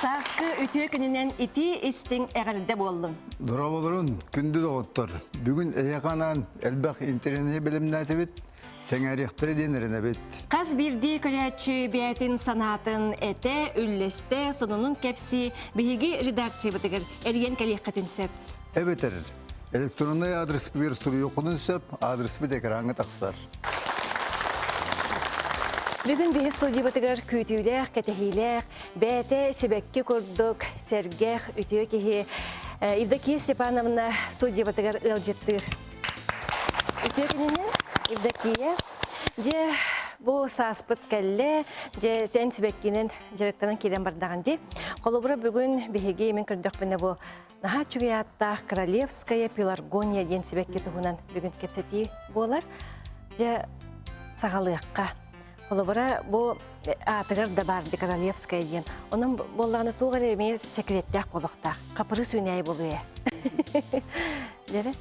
Сааскы үтүө күнүнэн итии истиҥ эҕэрдэ буоллун. Дорооболорун, күндү доҕоттор! Бүгүн эһиэхэ анаан элбэх интэриэһинэйи бэлэмнээтибит, сэҥээриэхтэрэ диэн эрэнэбит. Хас биирдии көрөөччү бэйэтин санаатын этэ, үллэстэ, сонунун кэпсии биһиги редакциябытыгар эрийэн кэлиэххитин сөп. Эбэтэр электроннай адреспытыгар суруйуоххутун сөп, адреспыт экраҥҥа тахсар. Бүгүн биһи студиябытыгар күүтүүлээх, кэтэһиилээх, бэйэтэ сибэкки курдук сэргэх, үтүө киһи Евдокия Степановна студиябытыгар ыалдьыттыыр. Үтүө күнүнэн, Евдокия. Дьэ, бу сааспыт кэллэ, дьэ, сен сибэккинэн дьарыктанан киирэн бардаҕын дии. Холобура, бүгүн биһиги мин көрдөхпүнэ бу Наһаа үчүгэй ааттаах Королевская пеларгония диэн сибэкки туһунан бүгүн кэпсэтии буолар. Дьэ, саҕалыахха. Холобура, бу аатыгар да баар ди Королевская диэн. Онон буоллаҕына туох эрэ эмиэ секреттээх буолуохтаах. Хапырыыс үүнээйи буолуо ээ. Дьэрэ?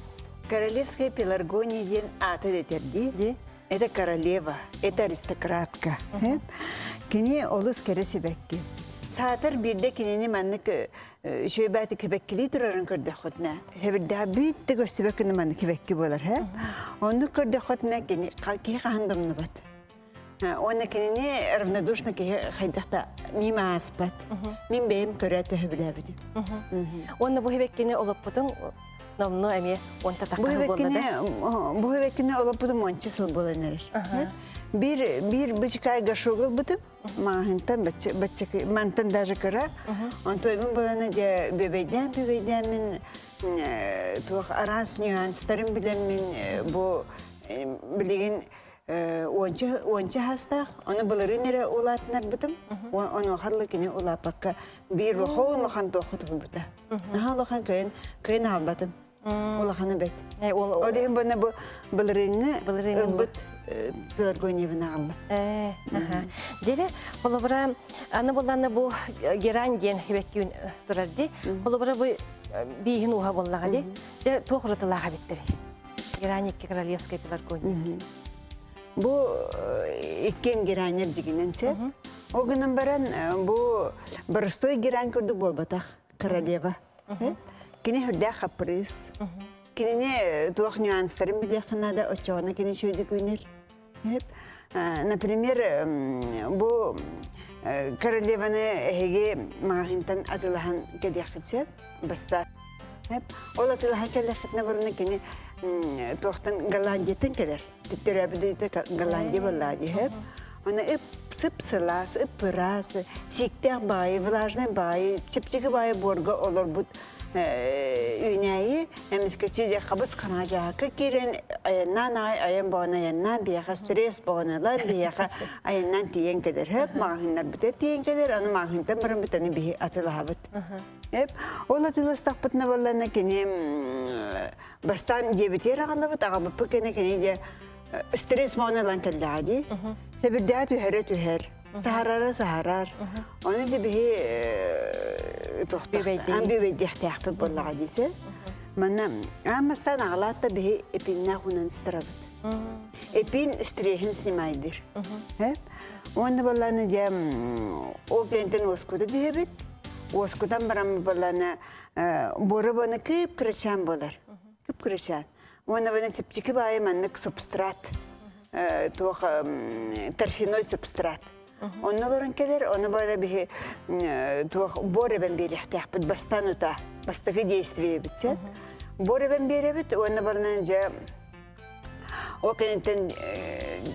Королевская пеларгония диэн ааты дэтэрдии. Дии. Это королева, это аристократка. Кини олус кэрэ сибэкки. Саатар биирдэ кинини маннык үчүгэйбээти кэбэккилии турарын көрдөххүтүнэ, хэбирдээх биирдэ көстүбэт күнү маннык кэбэкки буолар, һэ? Оннук көрдөххүтүнэ кини киһи хаһан да умнубат. Уонна кинини равнодушно киһи хайдах да мимо ааспат. Мин бэйэм көрө төһөбүлээбитим. Уонна бу хэбэккини олоппутуҥ номнуо эмиэ уонта тахха буолла да? Бу хэбэккини олоппутум уонча сыл буолан эрэр. Биир биир бычыкай горшок ылбытым. Мааһынтан бачча мантан даже кыра. Онтуойбун булана дьэ бүөбэйдээн бүөбэйдээммин туох араас нюанстарын билэммин бу билигин уонча уонча хаастаах ону былырыын эрэ улаатынарбытым онуохарлы кини улааппакка биир улахан улахан туохха туппута наһаа улахан кыайан кыайан аалбатым Улахана бэт. Ол иһин буна бу былырыыҥҥы ылбыт пеларгониябын аҕалла. Дьэрэ, холобура, аны булланы бу герань диэн хибэккүүн турар ди. Холобура бу бииһин ууһа буоллаҕа ди. Дьэ, туох уратылаах эбиттэр? Герань икки королевская пеларгония. Бу иккиэн геранер дьигинэн сөп. Ол гынан баран бу боростой герань курдук буолбатах королева. Кини үрдээх хаппырыыс. Кинини туох нюанстарын билиэххэ наада, оччоҕуна кини үчүгэйдик үүнэр. Например, бу королеваны эһиги маҕаһыынтан атыылаһан кэлиэххит сөп, бастаан. Ол атыылаһан кэллэххитинэ бұрын кини туохтан Голландияттан кэлэр. Төрөөбүт Голландия буоллаҕа дии. Аны ып сып-сылаас, ып-ыраас, сииктээх баайы, влажнай баайы, чэпчэки баайы буорга олорбут үүнээйи эмискэччи дьэ хабыс хараҥа дьааһыкка киирэн айаннаан аҕай айан боҕон айаннаан биһиэхэ стресс боҕон ылан биһиэхэ айаннаан тиийэн кэлэр хөп маҕаһыыннарбыта тиийэн кэлэр аны маҕаһыынтан баран бүтэн биһи атыылаһабыт ол атыыластахпытына буоллаҕына кини бастаан дьиэбитигэр аҕалабыт аҕабыппыт кэнэ кини дьэ стресс моҕун ылан кэллэҕэ дии. Сэбирдэҕэ түһэрэ түһэр, саһарара саһарар. Ону дьэ биһи бүөбэйдиэхтээхпит буоллаҕа дии Манна аан бастаан аҕалаат да биһи эпиннээх уунан ыстарабыт. Эпин стреһин снимайдыр. Уонна балланы дьэ ол кэнтэн уоскута түһэбит. Уоскутан баран балланы буора буона кып-кырачаан буолар. Кып-кырачаан. Уонна бана чэпчэки баайы маннык субстрат, туох торфяной субстрат. Онно олорон кэлэр, ону бары биһи туох бор эбэн биэриэхтээхпит бастаан ута, бастакы действиебит сөп. Бор эбэн биэрэбит, уонна барынан дьэ ол кэнниттэн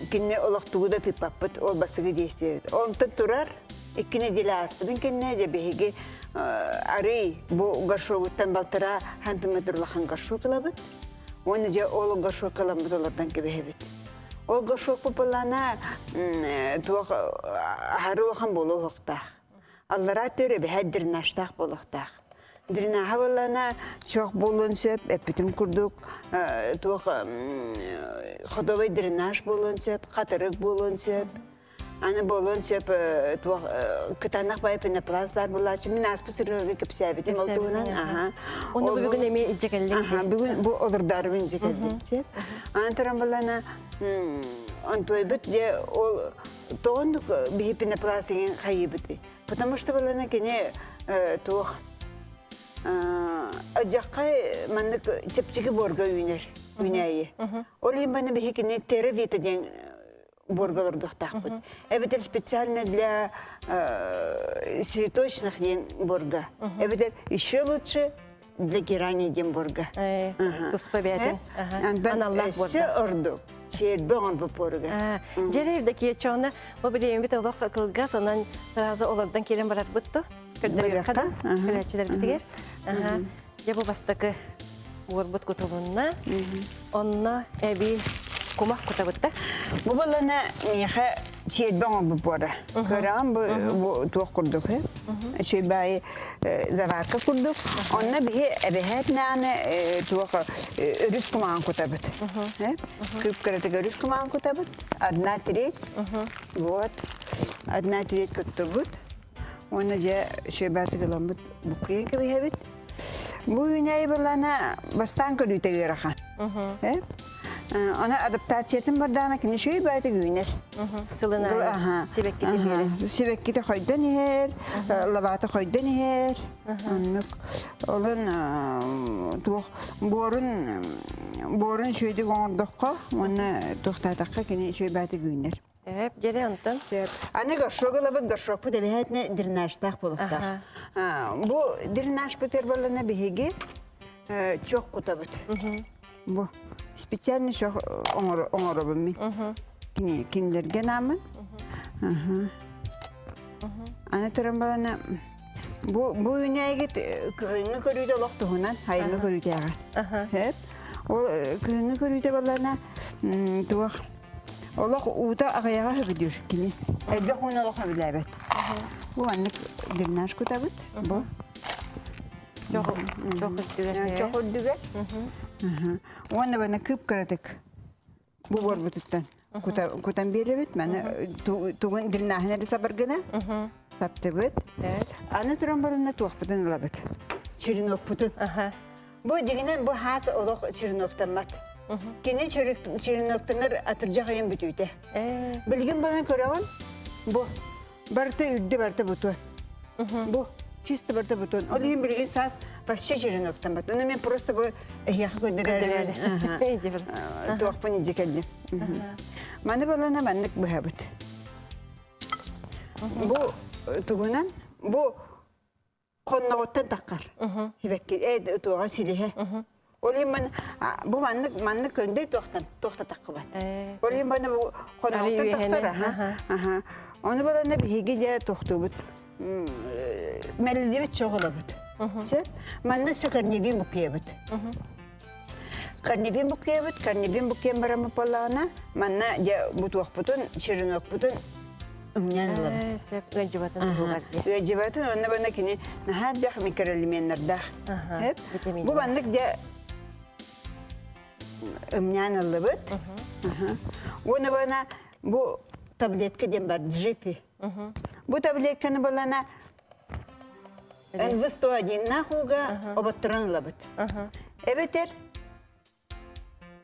кинини олох тугу да тыыппаппыт, ол бастакы действиебит. Онтон турар, икки нэдиэлэ ааспытын кэннэ дьэ биһиги арый бу горшогуттан балтараа сантиметр улахан горшок ылабыт уонна дьэ ол горшокка ыламмыт олордон кэбиһэбит. Ол горшок пупалана туох аһары улахан буолуохтаах. Аллараа төр эбэһэ дренажтаах буолуохтаах. Дренажа буоллана чох буолуон сөп, эппитим курдук туох ходовой дренаж буолуон сөп, хатырык буолуон сөп. Аны буолуон сөп туох кытаанах баай пенопласт баар буолааччы. Мин ааспыт сырыыларга кэпсээбитим ол туһунан. Аха. Оны бүгүн эмиэ илдьэ кэллиҥ Аха, бүгүн бу олордоорубун илдьэ кэллим. Сөп. Аны туран буоллаана онтуойбут дьэ ол тоҕоннук биһи пенопласт деген хайыыбыт. Потому что балана кини туох Адьаххай маннык чэпчэки буорга үүнэр, үүнээйи. Ол иһин маны биһи кини терра диэн буорга олордуохтаахпыт. Эбэтэр специально для цветочных диэн буорга. Эбэтэр еще лучше для герани диэн буорга. Туспа бэйэтин аналлаах буорга. Өссө ордук чиэрбэ оҥорбут буоруга. Дьэ, Евдокия Чоона, бу билиэммит олох кылгас, онон сразу олордон киирэн барарбыт ту. Көрдөрүөххэ да, көрөөччүлэрбитигэр. Дьэ бу бастакы уорбут кутулунна. Онно эбии кумах кутабытта. Бу балана миэхэ сиэрбэ оҥорбут буора. Көрөҕүн бу туох курдук үчүгэй заварка курдук. Онно биһи эбэһээт нааны туох өрүс кумаҕын кутабыт. Кыып-кыратык өрүс кумаҕын кутабыт. Одна треть. Вот. Одна треть куттубут. Уонна дьэ үчүгэйбээтик ыламмыт буккуйан кэбиһэбит. Бу үүнээйи былаана бастаан көрүүтэ ыарахан. Аны адаптациятын бардаана кини үчүгэй баайытык үүнэр. Сылын аайы сибэккити биэрэр. Сибэккити хойдон иһэр, лабаата хойдон иһэр. Оннук. Олон туох буорун буорун үчүгэйдик оҥордоххо уонна туохтаатахха кини үчүгэй баайытык үүнэр. Эп, дьэрэ онтон. Аны горшок ылабыт, горшокпут эбэһээтинэ дренажтаах буолуохтаах. Бу дренажпытыгар буоллана биһиги чох кутабыт. Бу специально чох оҥоробун мин. Кинилэргэ наамын. Аны туран балана бу бу үүнээйгит кыһыҥҥы көрүүтэ олох туһунан хайыҥҥы көрүүтээҕэр. Эп. Ол кыһыҥҥы көрүүтэ балана туох Олох уута аҕыйаҕа сөбүлүүр кини. Элбэх ууну олох сөбүлээбэт. Бу маннык дренаж кутабыт. Бу. Чох үрдүгэр. Чох үрдүгэр. Уонна бана кып-кыратык бу буорбутуттан кутан биэрэбит. Маны тугун дренажын эрэ сабаргына саптыбыт. Аны туран баранна туохпутун ылабыт. Черенокпутун. Бу дьиҥинэн бу хаас олох череноктаммат. Кини череноктанар атырдьах ыйын бүтүүтэ. Билигин балан көрөҕүн, бу барыта үрдэ барыта бутуон. Бу чисто барыта бутуон. Ол иһин билигин саас вообще череноктаммат. Ону мен просто бу эһиэхэ көрдөрөөрү туохпун илдьэ кэллим. Маны балана маннык быһабыт. Бу тугунан бу хонноҕуттан таххар. Сибэкки э туоҕа силиһэ. Ол иһин ман бу маннык маннык көндей туохтан туохта таххыбат. Ол иһин маны бу хонноҕуттан тахсар аха. Аха. Ону балана биһиги дьэ тохтуубут. Мэллибит чоҕулабыт. Сөп. Манна өссө корневин буккуйабыт. Корневин буккуйабыт, корневин буккуйан бараммыт буоллаҕына, манна дьэ бутуохпутун, черенокпутун Умньаан ылабыт. Сөп, ыалдьыбатын туһугар дии. Ыалдьыбатын уонна бана кини наһаа элбэх микроэлеменнардаах. Бу маннык дьэ ымньаан ыллыбыт. Уонна бана бу таблетка диэн бар джифи. Бу таблетканы балана НВ-101 ууга оботторон ылабыт. Эбэтэр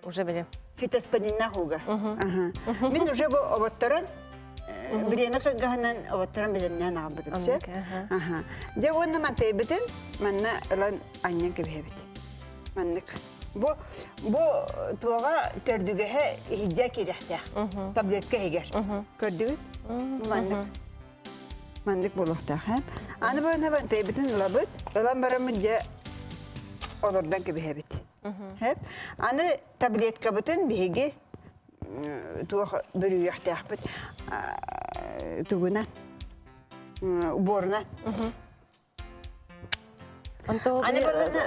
Уже билем. Фитоспориннаах ууга. Мин уже бу оботторон бириэмэ кыргаһынан оботторон билэмнээн аҕалбытым сөп. Дьэ уонна мантайбытын манна ылан анньан кэбиһэбит. Маннык. Бу бу туоҕа төрдүгэһэ иһирдьэ киирэхтээх. Таблетка иһигэр. Көрдүгүт? Бу маннык. Маннык буолуохтаах. Аны бу мантайбытын ылабыт. Ылан бараммыт дьэ олордон кэбиһэбит. Аны таблеткабытын биһиги туох бүрүйүөхтээхпит тугунан уборунан. Онто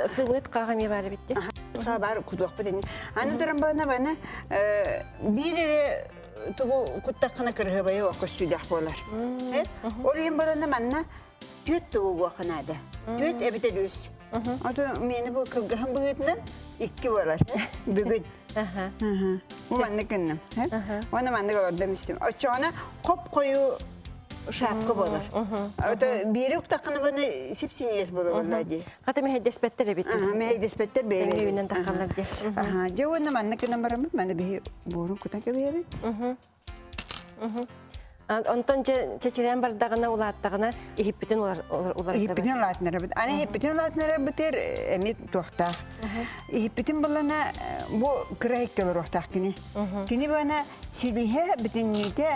сымыыт хаҕа эмиэ баар эбит дии. Баар кутуохпут ини. Аны туран бана бана биир эрэ тугу куттаххына кырыһыбайы көстүүлээх буолар. Ол иһин барана манна түөт тугугуохха наада. Түөт эбэтэр үс. Ото миэнэ бу кылгаһын быһыытынан икки буолар. Бүгүн. Бу маннык гынным. Уонна маннык олордом истим. Оччоҕуна хоп-хойуу шапка буолар. Ото биири уктаххына баны сип-синьиэс буолар дии. Хата мэһэйдэспэттэр эбит. Мэһэйдэспэттэр бэйэ. Тэҥҥэ таххаллар дии. Дьэ уонна маннык гынан бараммыт, маны биһи буорун кутан кэбиһэбит. Онтон чэчирээн бардаҕына, улааттаҕына иһиппитин уларытабыт. Иһиппитин улаатынарабыт. Аны иһиппитин улаатынарабытыгар эмиэ туохтаах. Иһиппитин буллана бу кыра иһиккэ олоруохтаах кини. Кини буона силиһэ бүтүннүүтэ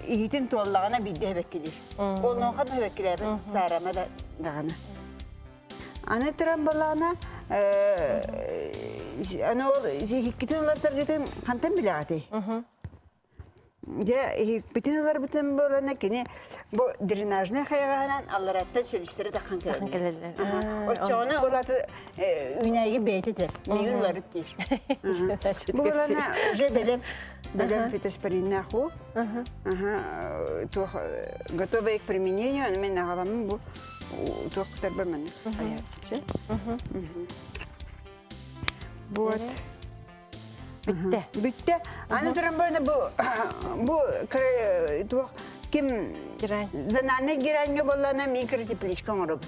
иһитин туоллаҕына биирдэ эбэккилиир. Онуоха да эбэккилээбэт саарама да даҕаны. Аны туран балаана аны ол иһиккитин уларытаргытын хантан билэҕитий? Дьэ, иһиппитин ыларбытын буолана кини бу дренажнай хайаҕаһынан аллараттан силистэрэ таххан кэлэллэр. Оччоҕуна ол аты үүнээйи бэйэтэ этэр, миигин уларыт диир. Бу буолана уже бэлэм бэлэм фитоспориннаах уу. Туох готовый к применению, аны мен аҕаламмын бу туох кутарбар маннык хайааччы. Вот. Бүттэ. Бүттэ. Аны туран бу бу бу туох ким зональный гераньга боллана микротепличка оҥоробут.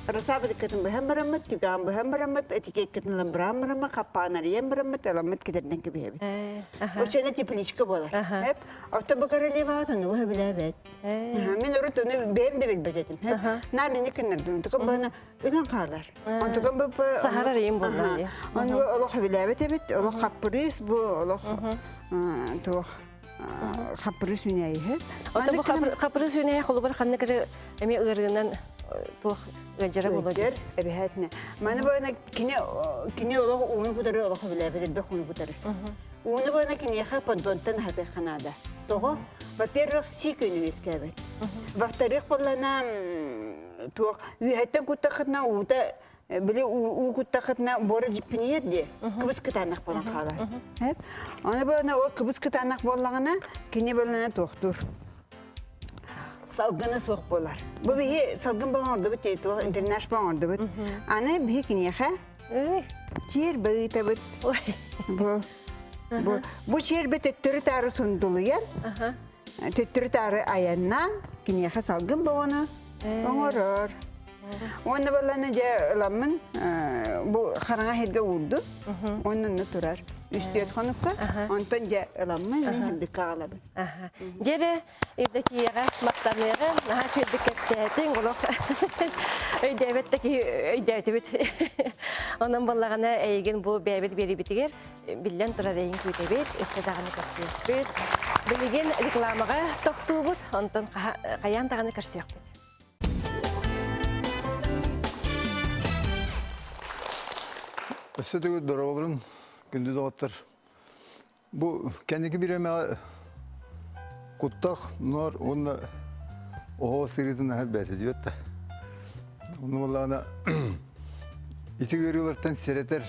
Росабыдыккытын быһан бараммыт, түгэҕин быһан бараммыт, этикеткытын ылан быраан бараммыт, хаппаанарыйан бараммыт, ыламмыт кэтэрдэн кэбиһэбит. Оччоно тепличка буолар. Оттон бу королеваҕа ону сөбүлээбэт. Мин урут ону бэйэм да билбэт этим. Наар ини кыннардым. Тука бана өлөн хаалар. Онтукам бу Саһарар ыйым буолла дии. Ону олох сөбүлээбэт эбит. Олох хаппырыыс бу олох туох хаппырыыс үнэйиһэ. Оттон бу хаппырыыс үнэйэ холобур ханнык эрэ эмиэ ыарыынан туох ыалдьара буолуо дии. Эбэһээтинэ. Маны бойна кини кини олох ууну кутары олох сөбүлээбэт элбэх ууну кутары. Ууну бойна киниэхэ понтонтан аһатыахха наада. Тоҕо? Во-первых, сии күнү үөскээбэт. Во-вторых, буоллана туох үөһэттэн куттаххытына уута били уу куттаххытына буора дьиппинийэр дии кыбыс кытаанах буолан хаалар. Оны буолана ол кыбыс кытаанах буоллаҕына кини буоллана туохтуур салгына суох буолар. Бу биһи салгын баҕа оҥордубут дии туох интернаш баҕа оҥордубут. Аны биһи киниэхэ чиэрбэ ыытабыт. Бу бу бу чиэрбэ төттөрү-таары сундулуйан төттөрү-таары айаннаан киниэхэ салгын боҕону оҥорор. Уонна балланы дьэ ыламмын бу хараҥа сиргэ уурдум. Уонна онно турар. Үстүөт хонукка. Онтон дьэ ыламмын мин үрдүккэ аҕалабын. Дьэрэ Евдокияҕа махтаныаҕа наһаа үчүгэйдик кэпсээтиҥ олох өйдөөбөт да киһи өйдөөтүбүт. Онон буоллаҕына эйигин бу бэйэбит биэрибитигэр биллэн турар эйигин күүтэбит, өссө даҕаны көрсүөхпүт. Билигин рекламаҕа тохтуубут, онтон хайаан даҕаны көрсүөхпүт. Өссө төгүл дорооболорун күндү доҕоттор. Бу кэнники бириэмэҕэ куттах, ноор уонна оһоо сырыытын аһар бэйэтэ диэбэт да. Ону буоллаҕына ити ыарыылартан сэрэтэр,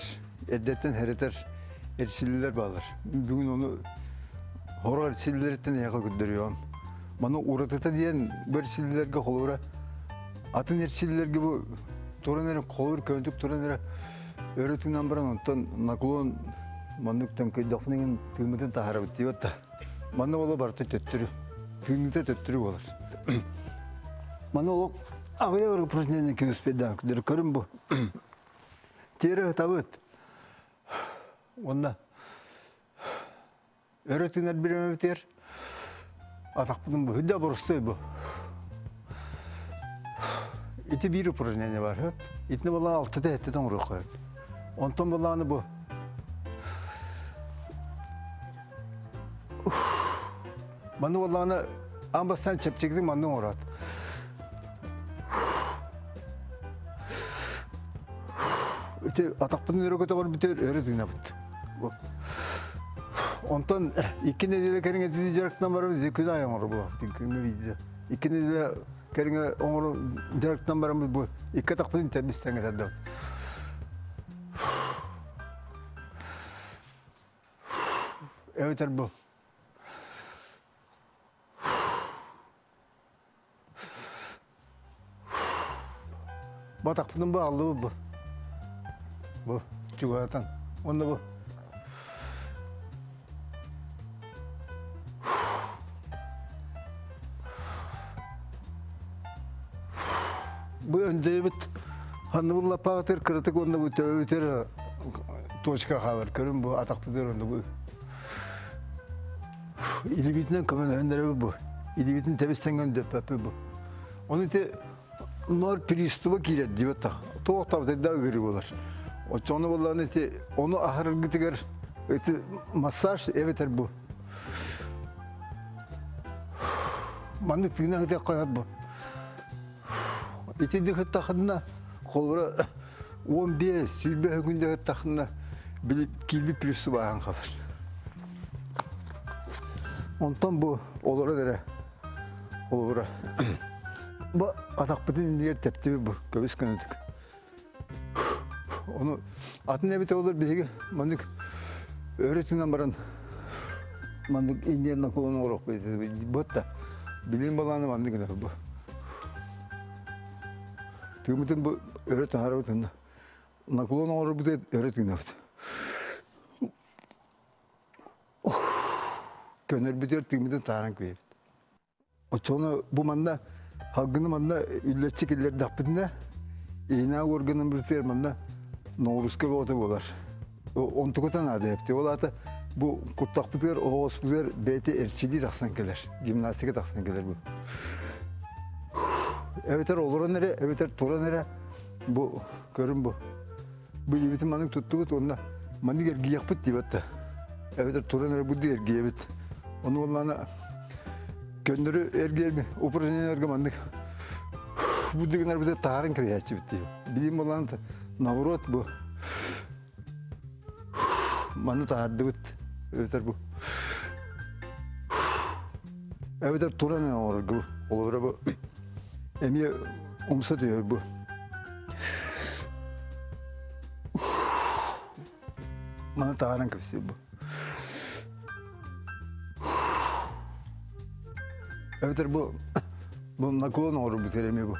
эрдэттэн хэрэтэр эрчиллиилэр бааллар. Бүгүн ону хорор эрчиллиилэриттэн эһиэхэ көрдөрүөҕүм. Маны уратыта диэн бу эрчиллиилэргэ холобура атын эрчиллиилэргэ бу туран эрэ холобур көнөтүк туран эрэ Өрө тыынан баран онтон наклон маннык төҥкөйдөхпүнэ иҥин тыыммытын таһаарабыт диэбэт да. Манна буола барыта төттөрү. Тыыныыта төттөрү буолар. Манна ол аҕыйах упражнение күүспэйдээн көрүм бу. Тиэрэ ытабыт. Уонна Өрө тыынар бириэмэбитигэр атахпытын бу да боростуой бу. Ити биир упражнение бар. Итини буоллаҕына алтата сэттэтэ оҥоруохха сөп. Онтон буоллаҕына бу Манны буоллаҕына аан бастаан чэпчэкитик манны оҥороот. Ити атахпытын өрө көтөҕөрбүтүгэр өрө тыынабыт. Онтон икки нэдиэлэ кэриҥэ ити дьарыктан баран күн аайы оҥоро буолабыт күҥҥэ биирдэ. Икки нэдиэлэ кэриҥэ оҥоро дьарыктан бараммыт бу икки атахпытын тэбис тэҥҥэ тардабыт. Эбэтэр бу Батахпытын бааллыбыт бу. Бу чугаһатан. Уонна бу Бу өндөйбүт ханныбыл лаппаҕытыр кыратык уонна бу төбөбүтэр точка хаалар. Көрүн бу атахпытыгар онно бу илибитинэн көмөлөһөн эрэбит бу. Илиибитин тэбис-тэҥҥэ өндөппөппүт бу. Ону ити ноор пристуба киирэр диэбит та. Туох табытайда ыгырыы болар. Оччоҕуна буоллаҕына ити ону аһараргытыгар ити массаж эбэтэр бу. Маннык тыына ытыахха бу. Ити дыхыттахына холобура 15 сүүрбэ күн дыхыттахына били киирбит приступ ааһан хаалар. Онтон бу олорон эрэ холобура бу атахпытын иннигэр тэптибит бу көбүс көнөтүк. Ону атын эбитэ олор биһиги маннык өрө тыынан баран маннык иннигэр наклон оҥоруохпут буотта билим балааны маннык гына бу. Тыыммытын бу өрө таһаарабыт онно. Наклон оҥорорбут өрө тыынабыт. Көнөрбүтүгэр тыыммытын таһааран күйэбит. Оччоҕуна бу манна халгыны манна үллэччи киллэрдэхпитинэ, иһинээҕи органын бытыар манна ноҕуруска бөҕөтө буолар. Онтуката наада эбит. Ол аата бу куттахпытыгар, оһоҕоспутугар бэйэтэ эрчилии тахсан кэлэр, гимнастика тахсан кэлэр бу. Эбэтэр олорон эрэ, эбэтэр туран эрэ бу көрүн бу. Билибитин маннык туттубут уонна маннык эргийиэхпит диэбэт да. Эбэтэр туран эрэ бу эргийэбит. Ону уонна көннөрү эргийэрми упражнениеларга маннык бу дыгынарбыты таһааран кэбиһээччибит дии. Билим болан наоборот бу маны таһаардыбыт эбэтэр бу эбэтэр туран оҥорорго олоро бу эмиэ умса түһэр бу Маны таһааран кэпсиир бу. Эбэтэр бу бу наклон оҥорбут эмиэ бу.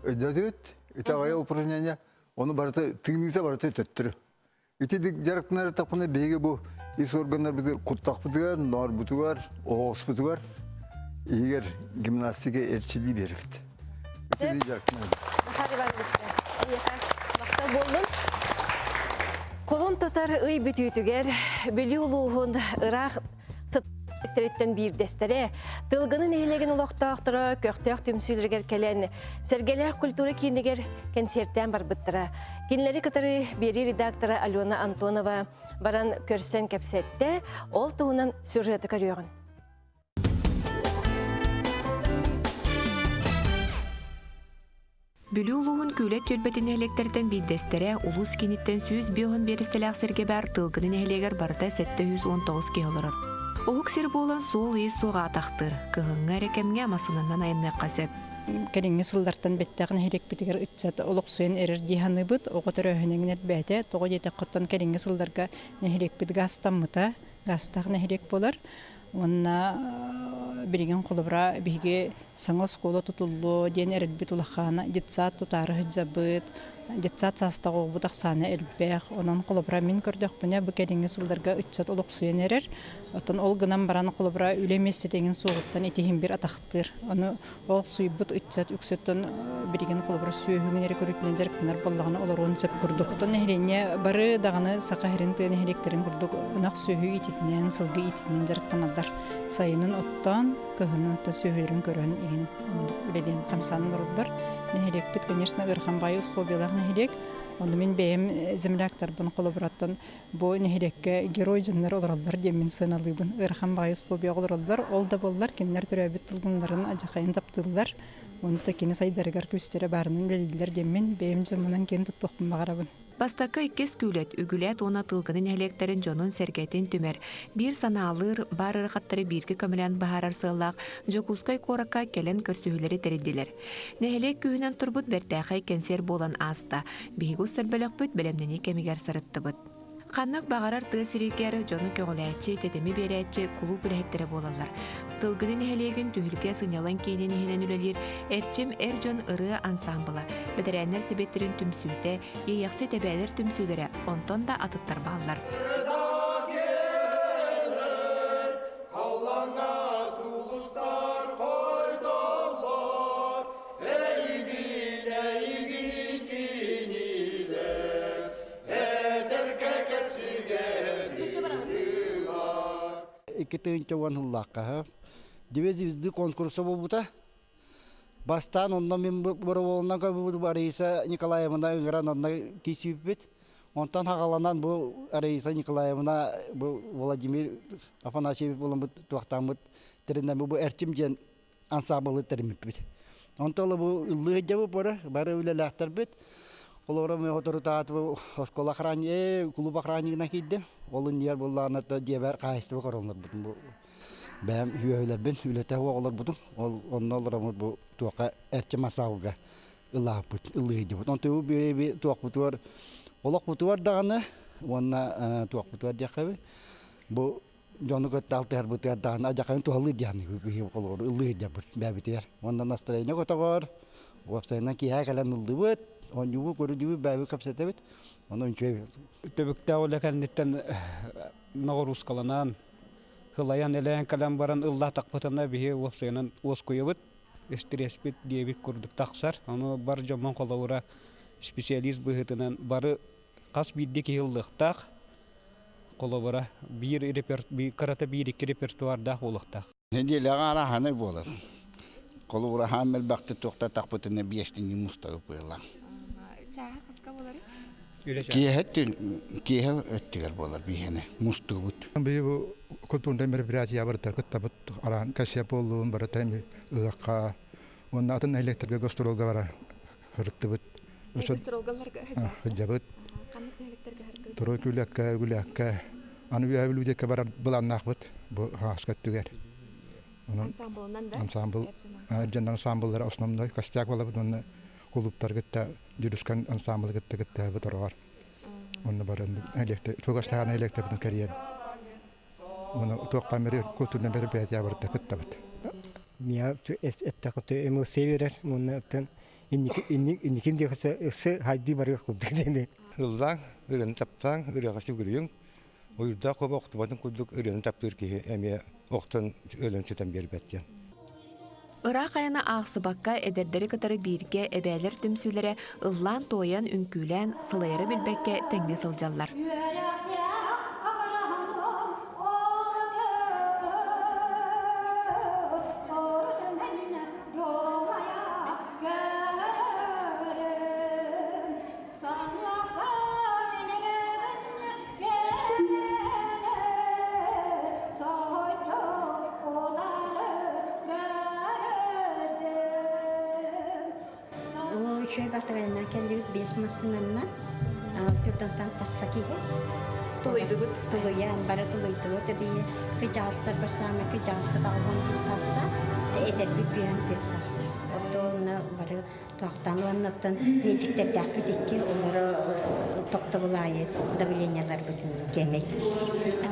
Өйдөтүт, ити упражнение, ону барыта тыыныыта барыта төттөрү. Ити дьарыктанар тахпына биһиги бу ис органнарбытыгар куттахпытыгар, ноорбутугар, оһоҕоспутугар иһигэр гимнастика эрчиллии биэрэбит. Ити дьарыктанар. Михаил Ивановичка, эйиэхэ махтал буоллун. Кулун тутар ый бүтүүтүгэр Бүлүү улууһун ыраах сыттэриттэн биирдэстэрэ Тылгыны нэһилиэгин олохтоохторо көхтөөх түмсүүлэригэр кэлэн Сэргэлээх культура киинигэр кэнсиэртээн барбыттара. Кинилэри кытары биэрии редактора Алена Антонова баран көрсөн кэпсэттэ, ол туһунан сюжеты көрүөҕүн. Бүлүү улууһун Күүлэт түөлбэтин нэһилиэктэртэн биирдэстэрэ, улуус кииниттэн 105 биэрэстэлээх сиргэ баар Тылгыны нэһилиэгэр барыта 719 киһи олорор. Уһук сир буолан суол-иис суох аатахтыыр, кыһыҥҥы эрэ кэмҥэ массыынанан айанныахха сөп. Кэлиҥҥи сыллартан бэттэх нэһилиэкпитигэр ыччат олохсуйан эрэр дии саныыбыт. Оҕо төрөөһүнүн элбээтэ. Тоҕо диэтэххэ, оттон кэлиҥҥи сылларга нэһилиэкпит гаастаммыта, гаастаах нэһилиэк буолар. Уонна билигин холобура биһиги саҥа оскуола тутуллуо диэн эрэлбит улахана детсад тутаары сылдьабыт, детсад саастаах оҕобут ахсаана элбэх. Онон холобура мин көрдөхпүнэ бу кэлиҥҥи сылларга ыччат олохсуйан эрэр. Оттон ол гынан баран холобура үлэ миэстэтэ эҥин суоҕуттан ити иһин бир атахтыыр. Ону Ол суйбут ыччат үксүттэн билигин холобура сүөһүгүн эрэ көрүүтүнэн дьарыктанар буоллаҕына олоруон сөп курдук. Оттон нэһилиэнньэ бары даҕаны саха сирин тыа нэһилиэктэрин курдук ынах сүөһү иититинэн, сылгы иититинэн дьарыктаналлар. Сайынын оттоон, кыһынын оттон сүөһүлэрин көрөн игин үлэлээн хамсаан олороллор. Нэһилиэкпит, конечно, ыарахан баай условиялаах нэһилиэк. Ону мин бэйэм земляктарбын холобураттан Бу нэһилиэккэ герой дьоннор олороллор диэммин сыаналыыбын. Ыарахан баҕайы условияҕа олороллор. Ол да буоллар кинилэр төрөөбүт тылларын адьахайын таптыыллар. Онто кини сайдарыгар күүстэрэ баарынан үлэлииллэр диэммин бэйэм дьоммунан киэн туттуохпун баҕарабын. Бастакы иккис күүлэт Үгүлээт уонна Тылгыны нэһилиэктэрин дьонун-сэргэтин түмэр, биир санаалыыр, баар ыарахаттары бииргэ көмөлөөн быһаарар сыаллаах Дьокуускай куоракка кэлэн көрсүһүүлэри тэрийдилэр. Нэһилиэк күүһүнэн турбут бэртээхэй кэнсиэр буолан ааста. Биһиги устар бөлөхпүт бэлэмнэнии кэмигэр сырыттыбыт. Ханнык баҕарар тыа сиригэр дьону көҕүлээччи, тэтими биэрээччи кулууп үлэһиттэрэ буолаллар. Тылгыны нэһилиэгин түһүлгэ сынньалаҥ киинин иһинэн үлэлиир Эрчим эр дьон ырыа ансаамбыла, бэтэрээннэр сэбиэттэрин түмсүүтэ, Иэйэхсит эбээлэр түмсүүлэрэ, онтон да атыттар бааллар. Халлаҥҥа сулустар хойдоллор, эйигин, эйигин кинилэр, этэргэ кэпсиргэ 2010 сыллаахха Две звезды конкурса буолбута. Бастаан онно мин боробуолунан көрбүт Раиса Николаевна ыҥыран онно киирсибиппит. Онтон хаҕаланан бу Раиса Николаевна бу Владимир Афанасьевич буоламмыт туохтааммыт тэринэн бу Эрчим диэн ансаамбылы тэриммиппит. Онтон ыла бу ыллыы сылдьабыт бары, бары үлэлээхтэрбит. Холобура мен соторутаат бу оскуола охранник, клуб охраннигынан киирдим. Ол иннигэр буоллаҕына дьиэбэр хаһаайыстыба көрөн бу бэйэм үөһүлэрбин үлэтэ суох олорбутум. Ол онно олороммут бу туохха эрчим асаалга ылааппыт, ыллыһыйдыбыт. Онтон бу туохпутугар олохпутугар даҕаны уонна туохпутугар диэххэ бу дьону кытта алтыһарбытыгар даҕаны адьакайын туһалыыр диэн биһиги холобур ыллыы сылдьарбыт бэйэбитигэр. Уонна настроение көтөҕөр, уопсайынан киэһэ кэлэн ыллыбыт, оонньуубут, көрүдүүбүт, бэйэбит кэпсэтэбит. Онон үчүгэй. Түбүктээх үлэ кэнниттэн ноҕоруускаланан, ылайан элээн кэлэн баран ыллаатахпытына биһи уопсайынан уоскуйабыт, истириэспит диэбит курдук тахсар. Ону бар дьоммун холобура специалист быһыытынан бары хас биирдии киһи ыллыахтаах. Холобура биир кырата биир-икки репертуардаах буолуохтаах. Нэдиэлэҕэ арааһынай буолар. Холобура хаам элбэхтик туохтатахпытына биэстиҥи мустабыт быһыылаах. Чааһа хаска буоларый? Киэһэ киэһэ өттүгэр буолар биһиэнэ мустуубут. Биһи бу культурнай мероприятие барыта кыттабыт араан кассия буоллун барыта ыһыахха уонна атын нэһилиэктэргэ гастролга бара сырыттыбыт. Гастролгаларга сылдьабыт. Ханнык нэһилиэктэргэ сырыттыбыт? Турой Күлэккэ, Үгүлээккэ, аны Үөһээ Бүлүү барар былааннаахпыт бу хааска өттүгэр. Ансамблынан да? Ансамбл, дьон ансамбллара основной костяк буолабыт уонна кулууптар кытта Дьүрүскэн ансамблы кытта кыттыһабыт ороҕор. Онно баран тугастаһан электробытын кэрийэн уонна туохха эмэ культурнай мероприятие барыта кыттабыт. Мия эттэхэ эмоция берер уонна оттон инниким диэхэ өссө хайдыы барыах курдук диэни. Ыллаан, ырыаны таптаан, ырыаҕа сүгүрүйүҥ. Уйурдаах куба охтубатын курдук ырыаны таптыыр киһи эмиэ охтон өлөн сүтэн биэрбэт диэн. Ыраах айаны аахсыбакка эдэрдэри кытары бииргэ эбээлэр түмсүүлэрэ ыллаан-туойан, үҥкүүлээн, сылайары билбэккэ тэҥҥэ сылдьаллар. Үчүгэй батарыаннан кэллибит биэс массыынаннан түрдантан тахса киһи. Тулуйдугут? Тулуйан, бары тулуйдубут. Эбии кыдьаҕастар бар саамай кыдьаҕаста баҕалаан биир саастаах, эдэрбит бүһэн түөрт саастаах. Оттон бары Туохтан уоннаттан миэчиктэрдээхпит икки олоро тохтобул аайы давлениеларбытын кээмэйдиир.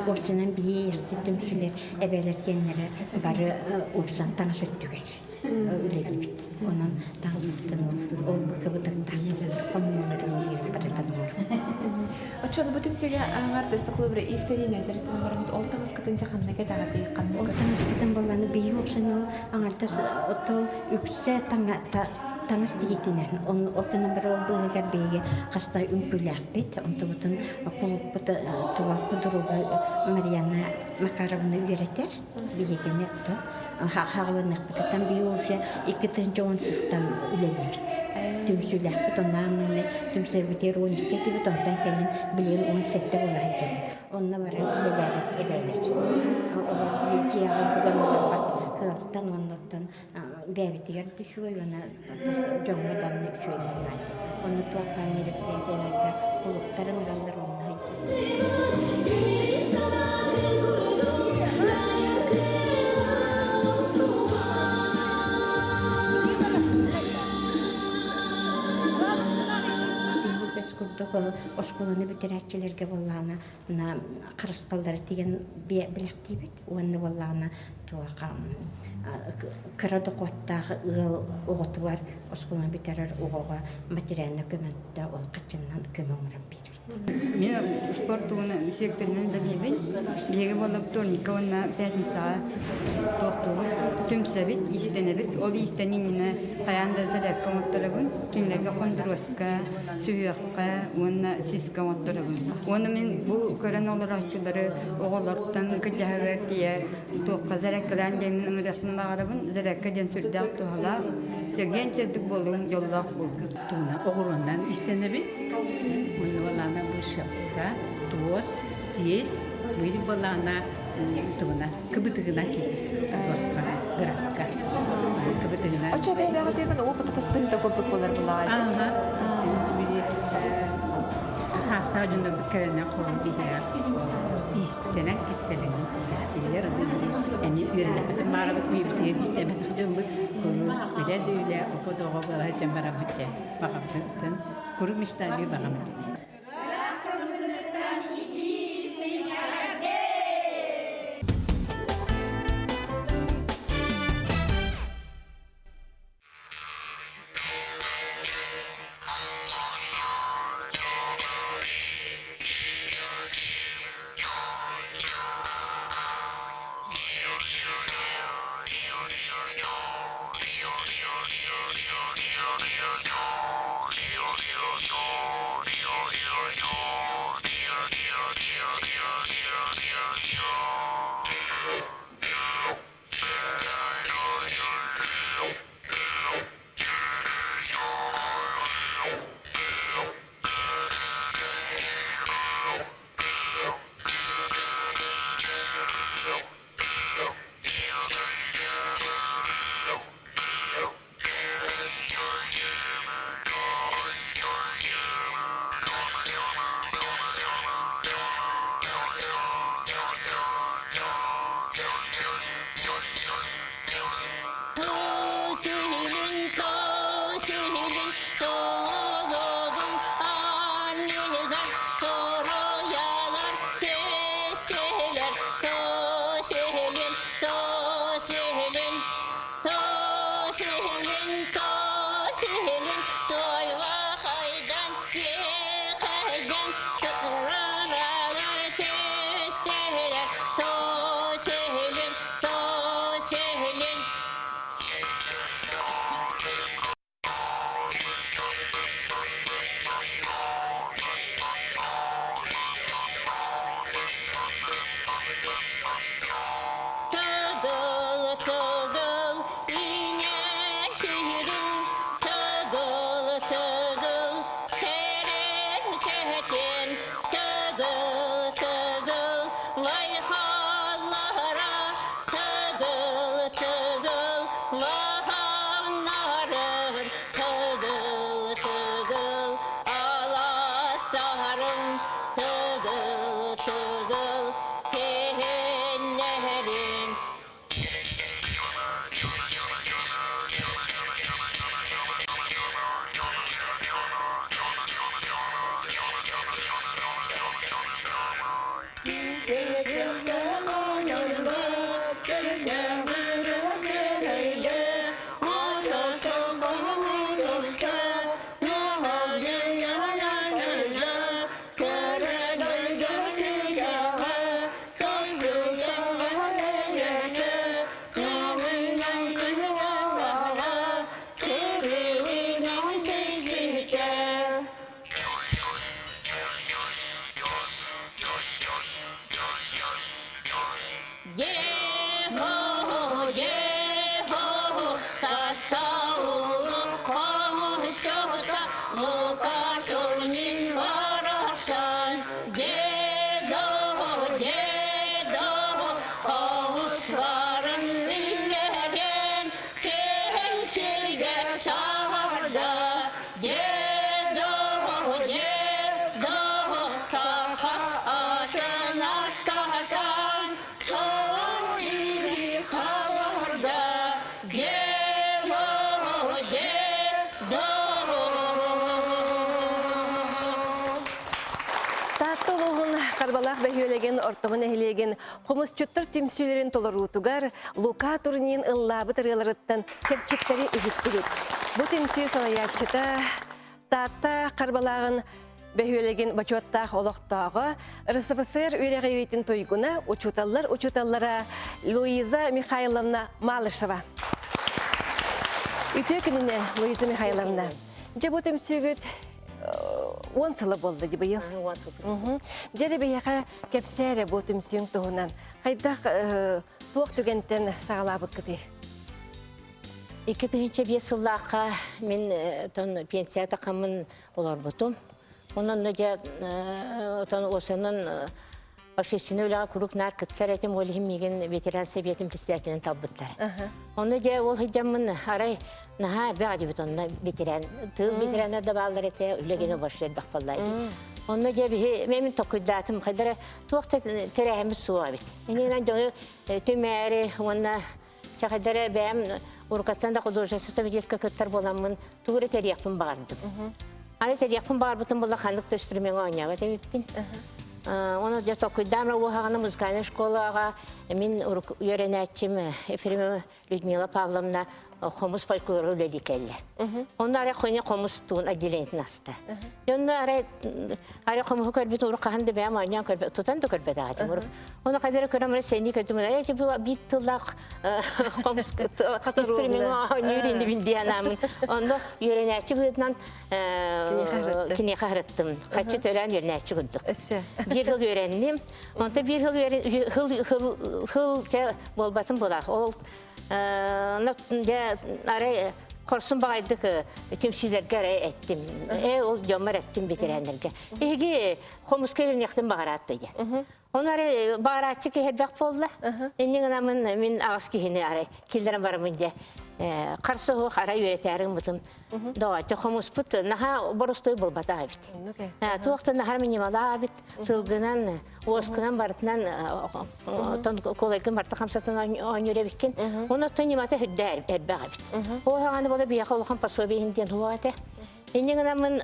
Уопсанан биһи яхсы түмсүүлэр эбээлэр диэннэрэ бары уопсан таҥас өттүгэр үлэлиибит. Онон таҥаспытын ол быкыбытыктаах хонууларын барытын оҥоробут. Оччону бу түмсүүгэ аҥардас холобура иистэринэн дьарыктанан бараҥыт ол таҥаскытын дьэ ханна кэтэҕитий ханна Ол таҥаспытын балланы биһи уопсан ол аҥардас оттол үксэ таҥас тигиитинэн ол гынан баран ол быыһыгар биһиги хаста үҥкүүлээхпит онтубутун кулуппут туга худруга Марьяна Макаровна үөрэтэр биһигини оттон хааланыахпытыттан биһиги уже 2010 сылтан үлэлиибит түмсүүлээхпит онно түмсэрбитигэр 12 этибит онтон кэлин билигин 17 буола сылдьабыт онно бары үлэлээбит эбээлэр олор били дьиэҕэ бүгэн олорбот кыалтан уонна бэйэбитигэр да үчүгэй уонна дьоҥҥо даҕаны үчүгэй буолааччы. Онно туох баар мероприятиеларга кулууптар ыҥыраллар уонна Үгэс курдук оскуоланы бүтэрээччилэргэ буоллаҕына харысхаллары тигэн бэлэхтиибит уонна буоллаҕына туоха кыра дохуоттаах ыал оҕотугар оскуоланы бүтэрэр оҕоҕо материальнай көмөттө ол хаччыннан көмө оҥорон биэрбит. Мен спорт туһунан секторынан үлэлиибин. Биһиги буолла вторникка уонна пятницаҕа туохтуубут, түмсэбит, иистэнэбит. Ол иистэнии иннинэ хайаан да зарядка оҥотторобун. Кинилэргэ хондуруоска, сүһүөххэ уонна сиска оҥотторобун. Уонна мин бу көрөн олорооччулары оҕолортон кырдьаһыгар тиийэ туохха зарядкалаан диэммин ыҥырыахпын баҕарабын. Зарядка диэн сүрдээх туһалаах, чэгиэн-чэбдик буолуҥ, дьоллоох буолуҥ. Тугунан оҕуруоннан истэнэбит. Уонна балаана вышивка, туос, сиэл, быйыл балаана тугунан кыбытыгынан киирбит туохха гракка кыбытыгынан. Оччо бэйбэҕитигин опыт атастыһыта курдук болар булаҕай. Ага. Били хаастаах дьоннор кэлэннэр холон биһиэхэ иистэнэн кистэлэҥин кистииллэр эмиэ үөрэнэппитин баарабыт үйэбитигэр истэмэтэх дьоммут куруук үлэ да үлэ оҕо да оҕо буола сылдьан бараммыт дьэ баҕабытын куруук мечталыы баҕаммыт. Таатта улууһун Харбалаах бөһүөлэгин Ортоһу нэһилиэгин хомусчуттар түмсүүлэрин толоруутугар Лука Турнин ыллаабыт ырыаларыттан кэрчиктэри иһиттибит. Бу түмсүү салайааччыта Таатта Харбалааҕын бөһүөлэгин бочуоттаах олохтооҕо, РСФСР үөрэҕириитин туйгуна, учууталлар учууталлара Луиза Михайловна Малышева. Үтүө күнүнэн, Луиза Михайловна. Дьэ бу түмсүүгүт уон сыла буолла дии быйыл. Дьэ биһиэхэ кэпсээ эрэ бу түмсүүҥ туһунан. Хайдах туох түгэнтэн саҕалаабыккытый? 2005 сыллаахха мин тон пенсия тахаммын олорбутум. Онон дьэ отон осанан общественный үлэҕэ куруук наар кыттар этим, ол иһин миигин ветеран сэбиэтин председателин талбыттар. Онно дьэ ол сылдьаммын арай наһаа элбэх этибит онно ветеран, тыыл ветерана да бааллар этэ, үлэ гына больше элбэх буолла Онно дьэ биһи мен токуйдаатым, хайдара туох да тэрээһиммит суох эбит. Иннинэн дьону түмээри уонна чахайдара бэйэм урукаттан да художественный советска кыттар буоламмын тугу эрэ тэриэхпин баҕардым. Аны тэриэхпин баҕарбытым буолла ханнык да инструмеҥҥа оонньообот эбиппин. Оны дьэ токуйдаан уоһаҕына музыкальнай школаҕа мин үөрэнээччим Ефремова Людмила Павловна хомус фольклору үлэлии кэллэ. Онно арай коня хомус туун отделениетин аста. Онно арай арай хомуһу көрбүт урук хаһан да бэйэм оонньоон көрбөт тутан да көрбөт аҕатым урук. Ону хадары көрөм эрэ сэнии көрдүм ээ биир тыллаах хомус инструмент оонньуур инибин диэн аамын. Онно үөрэнээччи быһыытынан киниэхэ харыттым. Хаччы төлөөн үөрэнээччи курдук. Биир хыл үөрэнним. Онто биир хыл хыл хыл хыл чэ буолбатын булах. Ол дьэ арай хорсун баҕайдык түмсүүлэргэ арай эттим. Э ол дьоммор эттим бэтэрээннэргэ. Эһиги хомуска үөрэниэхтин баҕараат диye. Оны арай баҕарааччы киһи элбэх буолла. Инньэ гынаммын мин аҕыс киһини арай киллэрэн бараммын дьэ харса суох арай үөрэтээри гыммытым. Доҕоччу хомуспут наһаа боростуой буолбатах эбит. Туох да наһаа минималаах эбит. Сылгынан, уоскунан барытынан отон куолайгын барыта хамсатан оонньуур эбиккин. Оны оттон ньымата үрдэ элбэх эбит. Ол хаҕаны бола биһиэхэ улахан пособие иһин диэн хуа этэ. Инньэ гынаммын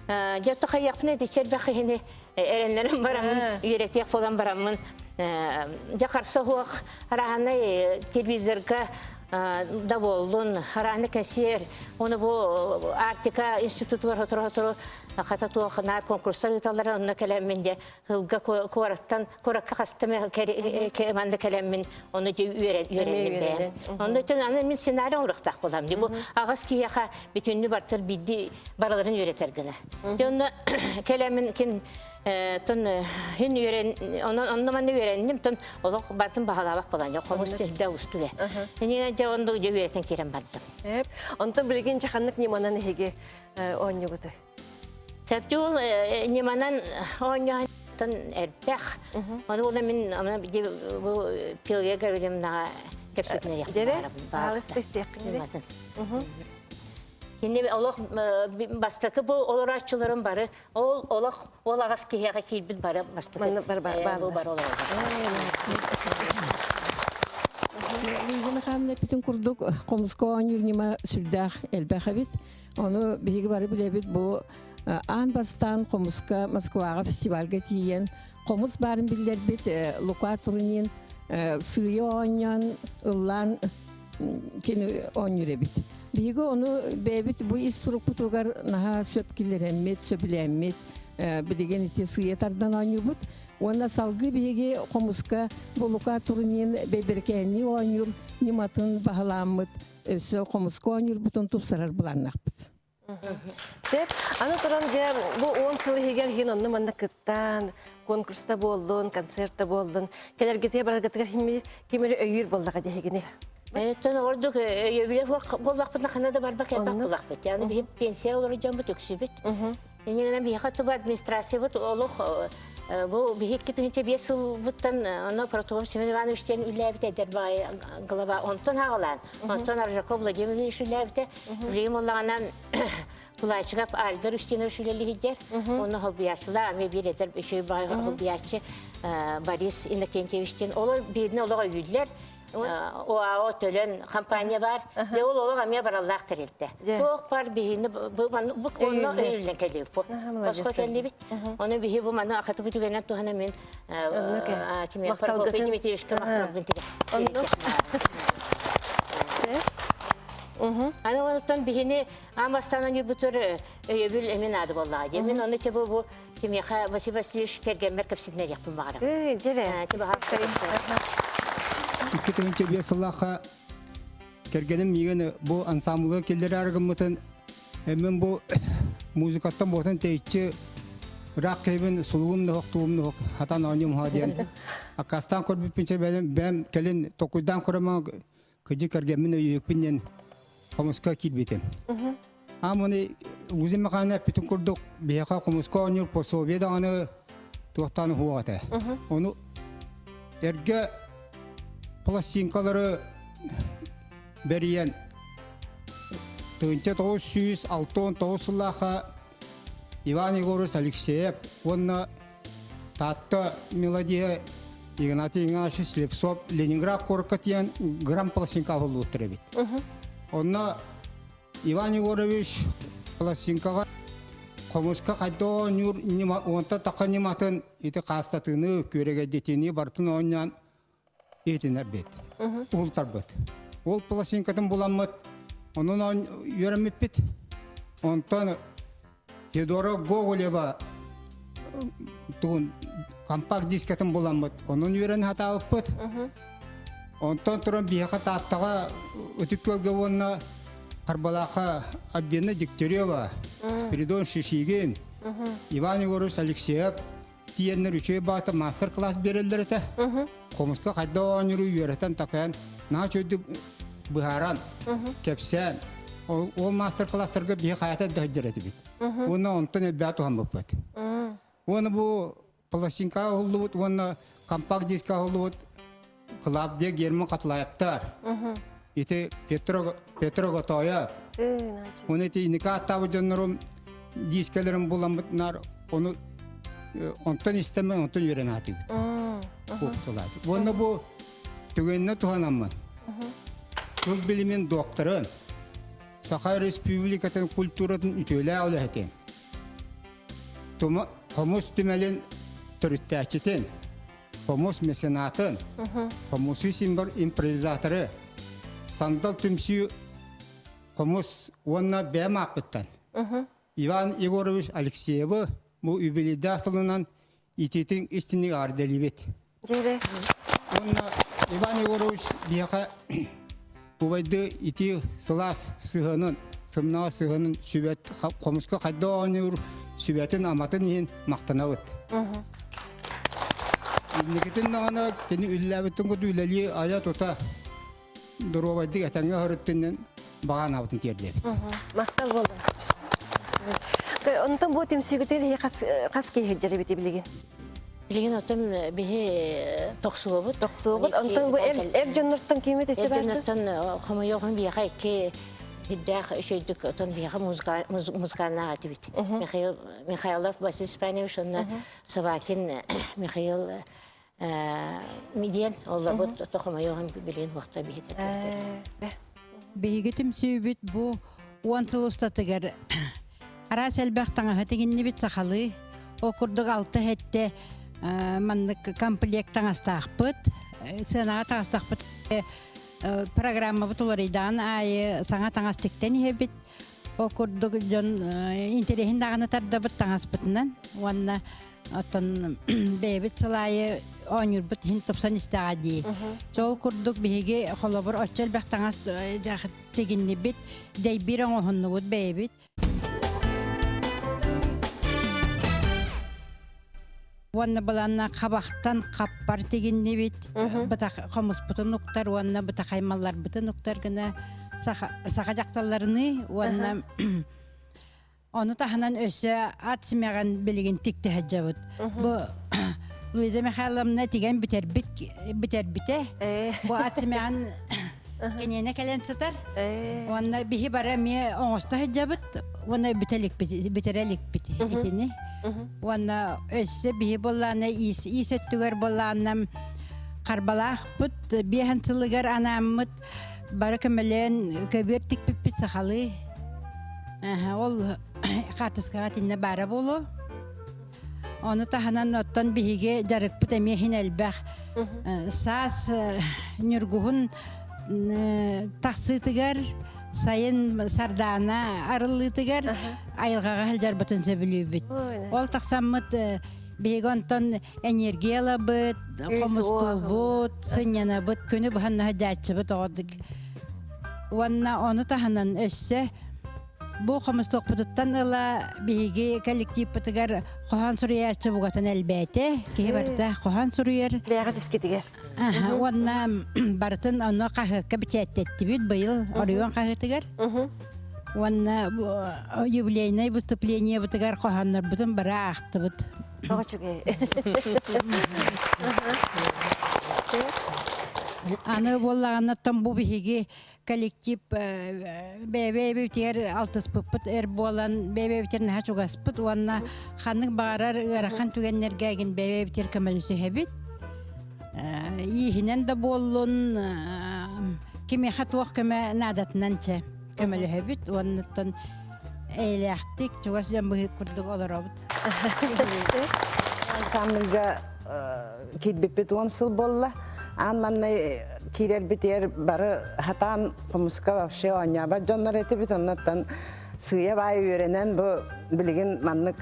дьэ хайыахпын итиччэ элбэх киһини эрэннэрэн бараммын үөрэтиэх буолан бараммын дьэ харса суох арааһынай телевизорга да буоллун арааһынай кэнсиэр ону бу Арктика институтугар сотору-сотору хата туох наар конкурстар ыыталлара онно кэлэммин дьэ ылга куораттан куоракка хастым манна кэлэммин ону дьэ үөрэнним бэйэм онно аны мин сценарий оҥоруохтаах буолам дии бу аҕыс киһиэхэ бүтүннүү бартар биирдии барыларын үөрэтэр гына Дьэ онно кэлэммин кин тон хин үөрэн онон онно манна үөрэнним тон олох бартын баһалаабах буолан дьэ хомус тирдэ устугэ. Инина дьэ онно дьэ үөрэтэн киирэн бардым. Эп онтон билигин дьэ ханнык ньыманан эһиги оонньугутай? Сәптүүл ньыманан оонньоон элбэх. Оны ула мин бу пилге көрүлүм наҕа кэпсэтинэриэх Дьэрэ, аалыс истиэххин. Кини олох бастакы бу олорооччуларым бары ол олох ол аҕас киһиэхэ киирбит бары бастакы бар бар бу бары олороллор. Лиза Михайловна эппитин курдук хомуска оонньуур ньыма сүрдээх элбэх эбит. Ону биһиги бары билэбит бу аан бастаан хомуска Москваҕа фестивальга тиийэн хомус баарын биллэрбит Лука Турунин сыыйа оонньоон ыллаан кини оонньуур эбит. Биһиги ону бэйэбит бу ис сурукпутугар наһаа сөп киллэрэммит, сөбүлээммит, билигин ити сыыйа тардан оонньуубут. Уонна салгыы биһиги хомуска Булука турнин бэйбэрикээннии оонньуур ньыматын баһылааммыт, өссө хомуска оонньуурбутун тупсарар былааннаахпыт. Сөп. Аны туран дьэ бу 10 сыл иһигэр иһин онно манна кыттаан, конкурста буоллун, концертта буоллун, кэлэргитигэр бараргытыгар ким эрэ өйүүр буоллаҕа дьэһигини. Эттен ордук өйөбүлэ буоллахпытына ханна да барба кэлбэт буоллахпыт. Яны биһи пенсия олорор дьоммут үксүбүт. Иннинэн биһиэхэ туба администрациябыт олох бу биһи 2005 сылбыттан оно Протопов Семен Иванович диэн үллээбит эдэр баай глава онтон аҕалаан онтон Аржаков Владимир Ильич үллээбитэ Билигин буоллаҕына Кулачиков Альбер Устинович үлэлиһидэр. Онно холбуйааччылар ами биир эдэр үчүгэй баай холбуйааччы Борис Иннокентьевич диэн олор биирин олох өйүүллэр. ОАО төлөн компания бар. Де ол олох эмиэ бараллаах тэрилтэ. Туох бар биһини бу онно өйүллэн кэлиэк бу. Босхо кэллибит. Ону биһи бу маны акатыбы түгэнэн туһана мен кимиэхэ Прокопий Дмитриевичка махталбын тигэ. Аны онтон биһини аан бастаан оонньуурбутугар өйөбүл эмин наада буоллаҕа дии. Мин ону тебе бу кимиэхэ Василий Васильевич кэргэммэр кэпсэтинэриэхпин баҕарабын. Дьэ, 2005 сыллаахха кэргэним миигин бу ансамблга киллэрээри гыммытын Мен бу музыкаттан буотан тэйиччи ыраах киһибин сулугум да тугум да хатан оонньуум хаа диэн аккаастаан көрбүппүн бэйэм бэйэм кэлин толкуйдаан көрөмө кыдьы кэргэммин өйүөкпүн диэн хомуска киирбитим. Ааманы Лузин Михайловна эппитин курдук биһиэхэ хомуска оонньуур пособие даҕаны туохтаан уһуох этэ. Ону эргэ пластинкалары бэрийэн 1969 сыллаахха Иван Егорович Алексеев уонна Таатта мелодия Игнатий Игнатьевич Слепцов Ленинград куоракка тиийэн грамм пластинка оһоллубуттар эбит. Онно Иван Егорович пластинкаҕа хомуска хайда оонньуур уонта таха ньыматын ити хаастатыыны, күөрэгэйдитиини барытын оонньоон иһитинэрбит, уһултарбыт. Ол пластинкатын буламмыт, онон үөрэммиппит. Онтон Федора Гоголева тугун компакт дискатын буламмыт, онон үөрэн хатаабыппыт. Онтон туран биһиэхэ Тааттаҕа Ытык Күөлгэ уонна Харбалаахха Альбина Дегтярева, Спиридон Шишигин, Иван Егорович Алексеев тиийэннэр үчүгэй баата мастер-класс биэрэллэр этэ. Хомуска хайда оонньууру үөрэтэн такайан, наһаа үчүгэйдик быһааран, кэпсээн, ол, ол мастер-класстарга биһи хайата да сылдьар этибит. Уонна онтон элбэҕи туһаммыппыт. Уонна бу пластинка оһуллубут уонна компакт-диска оһуллубут Клавдия Герман Хатлаевтар. Ити Петро Петро Готоев. Оны ити инники ааттаабыт дьоннорум диискэлэрин буламмытнар ону онтон истэммин онтон үөрэн аатыбыт. Уктулааты. Уонна бу түгэннэ туһанаммын. Тыл билимин докторын, Саха Республикатын культуратын үтүөлээх үлэһитин, хомус түмэлин төрүттээччитин, хомус меценатын, хомусу символ импровизаторы, Сандал түмсүү хомус уонна бэйэм ааппыттан Иван Егорович Алексеевы бу юбилейдаах сылынан итиитин истинник аҕарделиибит. Уонна Иван Егорович биһиэхэ убайды ити сылаас сыһыанын, сымнаҕас сыһыанын сүбэт хомуска хайда оонньуур сүбэтин аматын иһин махтанабыт. Инникитин даҕаны кини үлэлээбиттин курдук үлэлии айа-тута доруобайдык этэҥҥэ сырыттыннын баҕа тиэрдиэбит. Махтал буоллун. Онтон бу түмсүүгүтүн хас хас киһи сылдьар эбит билигин? Билигин отон биһи тохсуобут. Тохсуобут. Онтон бу эр дьоннортон кимит Эр дьоннортон хомойуоҕун биһиэхэ икки бирдээх үчүгэйдик отон биһиэхэ музыкальнаах этибит. Михаил Михайлов Василий Степанович уонна Собакин Михаил диэн оллорбут ото хомойуоҕун билигин уохта биһи Биһиги түмсүүбүт бу уон сыл устатыгар араас элбэх таҥаһы тигиннибит сахалыы. Ол курдук алта хэттэ маннык комплект таҥастаахпыт, сыанаҕа таҥастаахпыт. Программабыт уларыйдаан аайы саҥа таҥас тиктэн иһэбит. Ол курдук дьон интэриэһин даҕаны тардабыт таҥаспытынан уонна оттон бэйэбит сыл аайы оонньуурбут иһин тупсан истэҕэ дии. Сол курдук биһиги холобур оччо элбэх таҥас тигиннибит, дэйбиир оҥоһуннубут бэйэбит. Уонна быланна хабахтан хаппар тигиннибит, бытах хомуспутун уктар уонна бытахаймалларбытын уктар гына саха, саха дьахталларыныы уонна Ону таһынан өссө ат симэҕин билигин тикти сылдьабыт. Бу Луиза Михайловна тигэн бүтэрбит бүтэрбитэ. Бу ат симэҕин киниэнэ кэлэн сытар. Уонна биһи бары эмиэ оҥосто сылдьабыт. Уонна бүтэ иликпит, бүтэрэ иликпит итини. Уонна өссө биһи буоллаана иис, иис өттүгэр буоллаана харбалаахпыт биэһэн сылыгар анааммыт бары көмөлөөн көбүөр тикпиппит сахалыы. Ол хаартыскаҕа итиннэ баара буолуо. Ону таһынан оттон биһиги дьарыкпыт эмиэ иһин элбэх. Саас ньургуһун тахсыытыгар Сайын сардаана арыллыытыгар айылҕаҕа сылдьарбытын сөбүлүүбүт. Ол тахсаммыт биһиги онтон энергия ылабыт, хомустуубут, сынньанабыт, күнү быһан сылдьааччыбыт оҕодук. Уонна ону таһынан өссө бу хомустуохпутуттан ыла биһиги коллективпытыгар хоһоон суруйааччы бугатын элбээтэ. Киһи барыта хоһоон суруйар. Бэйэҕит искитигэр. Уонна барытын онно хаһыакка бэчээттэттибит быйыл оройуон хаһыатыгар. Уонна юбилейнай выступлениебытыгар хоһооннорбутун бары аахтыбыт. Тоҕо үчүгэй. Аны буоллаҕына бу биһиги коллектив бэйэ-бэйэбитигэр алтыспыппыт эр буолан бэйэ-бэйэбитигэр наһаа чугаспыт уонна ханнык баҕарар ыарахан түгэннэргэ эгин бэйэ-бэйэбитигэр көмөлөсүһэбит. Ииһинэн да буоллун кимиэхэ туох көмө наадатынан чэ көмөлөһөбүт уоннаттан эйэлээхтик чугас дьон быһыы курдук олоробут. Ансамбльга киирбиппит 10 сыл буолла. Аан маннай киирэрбитигэр бары хатаан хомуска вообще оонньообот дьоннор этибит. Оннуттан сыыйа баай үөрэнэн бу билигин маннык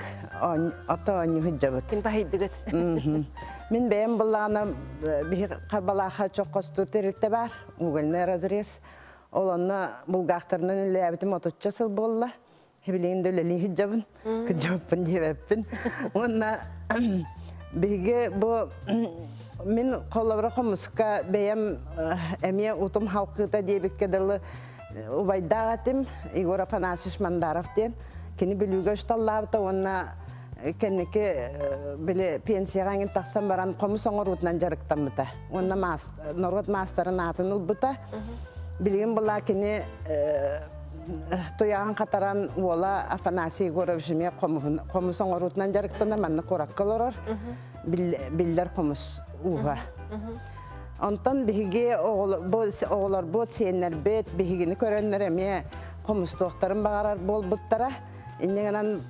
ото оонньуу сылдьабыт. Ким баһыйдыгыт? Мин бэйэм былаана биһи Харбалаахха чоххостуур тэрилтэ бар, угольный разрез. Ол онно булгаахтарынан үлэлээбитим отучча сыл буолла. Билигин да үлэлии сылдьабын, кырдьыбыппын диэбэппин. Уонна биһиги бу мин холобура хомуска бэйэм эмиэ утум халкыыта диэбиккэ дылы убайдаах этим Егор Афанасьевич Мандаров диэн. Кини Бүлүүгэ учталлаабыта уонна кэнники били пенсияҕа эҥин тахсан баран хомус оҥоруутунан дьарыктаммыта. Уонна норуот маастарын аатын ылбыта. Билигин была кини туйаҕын хатаран уола Афанасий Егорович эмиэ хомус оҥоруутунан дьарыктанар, манна куоракка олорор, биллэр хомус ууһа. Онтон биһиги оҕолорбут, сиэннэрбит биһигини көрөннөр эмиэ хомустуохтарын баҕарар буолбуттара. Инньэ гынан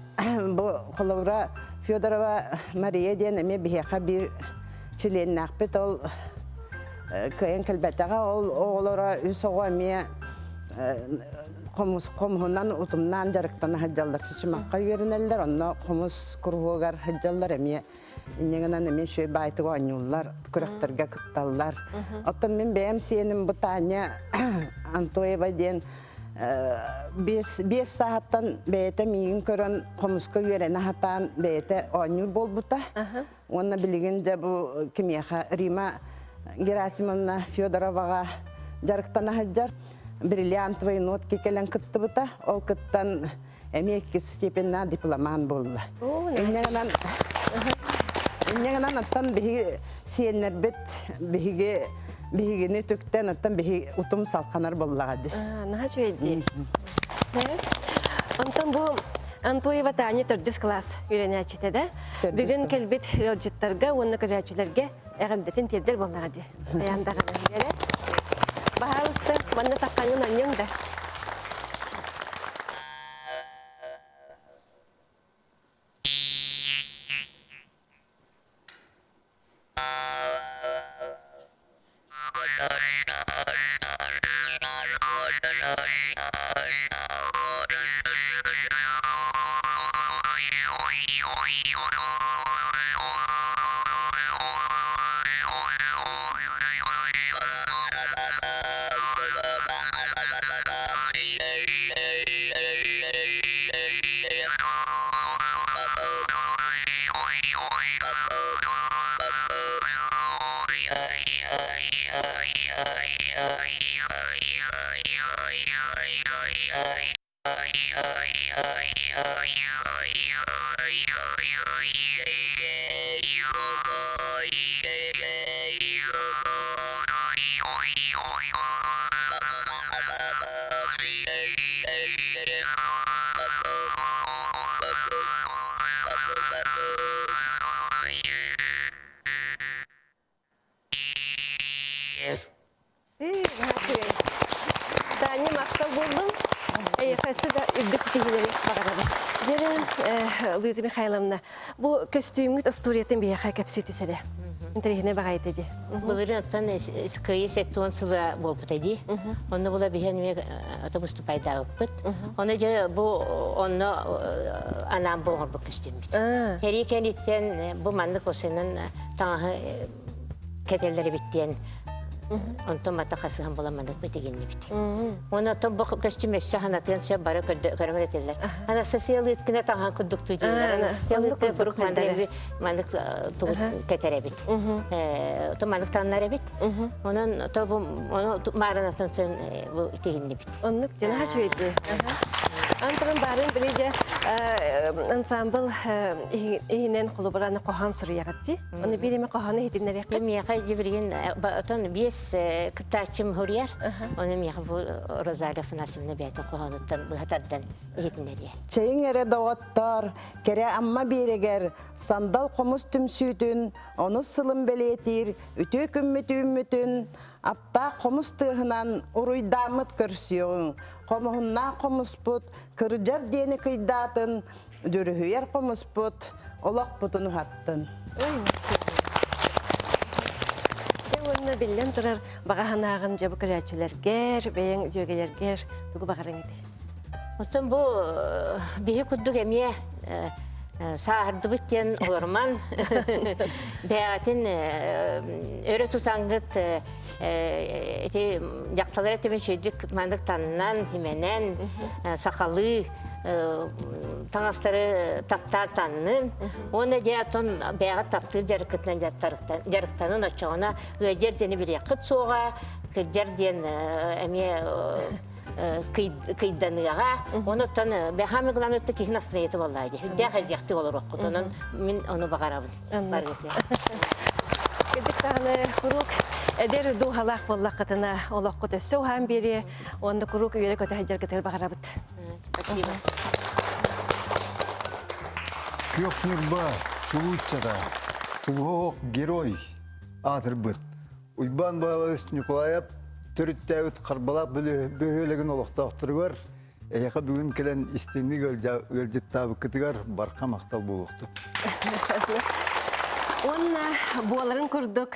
бу холобура Федорова Мария диэн эмиэ биһиэхэ биир чилиэннээхпит ол кыайан кэлбэтэҕэ ол оҕолоро үс оҕо эмиэ хомус хомуһунан утумнаан дьарыктана сылдьаллар чычымахха үөрэнэллэр онно хомус куруһуогар сылдьаллар эмиэ инньэ гынан эмиэ үчүгэй баайтык оонньууллар күрэхтэргэ кытталлар оттон мин бэйэм сиэним бу Таня Антоева диэн биэс сааһыттан бэйэтэ миигин көрөн хомуска үөрэнэ сатаан бэйэтэ оонньуур буолбута Уонна билигин дьэ бу кимиэхэ Рима Герасимовна Федороваҕа дьарыктана сылдьар. Бриллиантовые нотки кэлэн кыттыбыта. Ол кыттан эмиэ иккис степеннээх дипломант буолла. Инньэ гынан инньэ гынан оттон биһиги сиэннэрбит биһиги биһигини үтүктэн оттон биһи утум салханар буоллаҕа дии. Наһаа үчүгэй дии. Онтон бу Антоева Таня төрдүс кылаас үөрэнээччитэ да. Бүгүн кэлбит ыалдьыттарга уонна көрөөччүлэргэ эҕэрдэтин тиэрдэр буоллаҕа дии. Айаан даҕаны эрэ. Баһаалыста, манна таххаҥын анньыҥ да. Таня махтал буоллун. Эйэхэсси да үрдүк ситиһиилэри баҕарабын. Дьэрин Луиза Михайловна, бу көстүүмҥүт остуоруйатын биһиэхэ кэпсии түсэрэ. Интэриэһинэй баҕайыта дии. Былырыын оттон кыайыы 70 сыла буолбута дии. Онно була биһиэн эмиэ ото выступайдаабыппыт. Ону дьэ бу онно анаан бу оҥорбут көстүүммүт. Сэрии кэнниттэн бу маннык осынан таҥаһы кэтэллэр эбит диэн онтон мата хасыһан була маннык битигиннибит. Уонна оттон бу көстүүм өссө ханатыан сөп бары көрөмөр этэллэр. Анастасия Лыткина таҥаһын курдук тутуулар. Анастасия Лыткина куруук маннык маннык тугу кэтэр эбит. То маннык таҥнар эбит. Онон то бу ону маарынатын сөн бу тигиннибит. Оннук дьанаһа үчүгэйди. Антон баарын били дьэ ансамбл иһинэн холобураны хоһоон суруйаҕыт дии. Оны биир эме хоһоону иһитиннэриэххит. Миэхэ билигин отон биэс кыттааччым суруйар. Оны миэхэ бу Розалия Афанасьевна бэйэтин хоһоонуттан быһа тардан иһитиннэриэ. Чэйиҥ эрэ доҕоттоор, кэрэ Амма биэрэгэр сандал хомус түмсүүтүн онус сылын бэлиэтиир үтүө күммүт үүммүтүн аптаах хомус тыаһынан уруйдааммыт көрсүөҕүҥ. Хомуһуннаах хомуспут кырдьар диэни кыйдаатын, дьүрүһүйэр хомуспут олохпутун уһаттын. Дьэ уонна биллэн турар баҕа санааҕын дьэ бу көрөөччүлэргэр, бэйэҥ дьүөгэлэргэр тугу баҕарыҥ этэй? Оттон бу биһи курдук эмиэ сааһырдыбыт диэн олорман бэйэҕитин өрө тутаҥҥыт ити дьахталар этибин үчүгэйдик маннык таннан, химэнэн, сахалыы таҥастары таптаан таннын. Уонна дьэ оттон бэйэҕит таптыыр дьарыккытынан дьарыктанын оччоҕуна ыалдьар диэни билиэххит суоҕа, кырдьар диэн эмиэ кыйданыаҕа. Онуттан бэхами главное киһи настроениета буоллаа дии. Үрдээх элбэхтик олоруоххут. Онон мин ону баҕарабын. Баргытыа. Кырдьык даҕаны куруук эдэр дууһалаах буоллаххытына олоххут өссө уһаан биэриэ уонна куруук үөрэ-көтө сылдьаргытыгар баҕарабыт. Спасибо. Күөх Ньурба чулууччата, сулуһуох герой аатырбыт Уйбаан Баалабыс Ньукулаайап төрүттээбит Харбалаах бөһүөлэгин олохтоохторугар эһиэхэ бүгүн кэлэн истиҥник ыалдьыттаабыккытыгар барха махтал буолуохтун. Уонна буоларын курдук,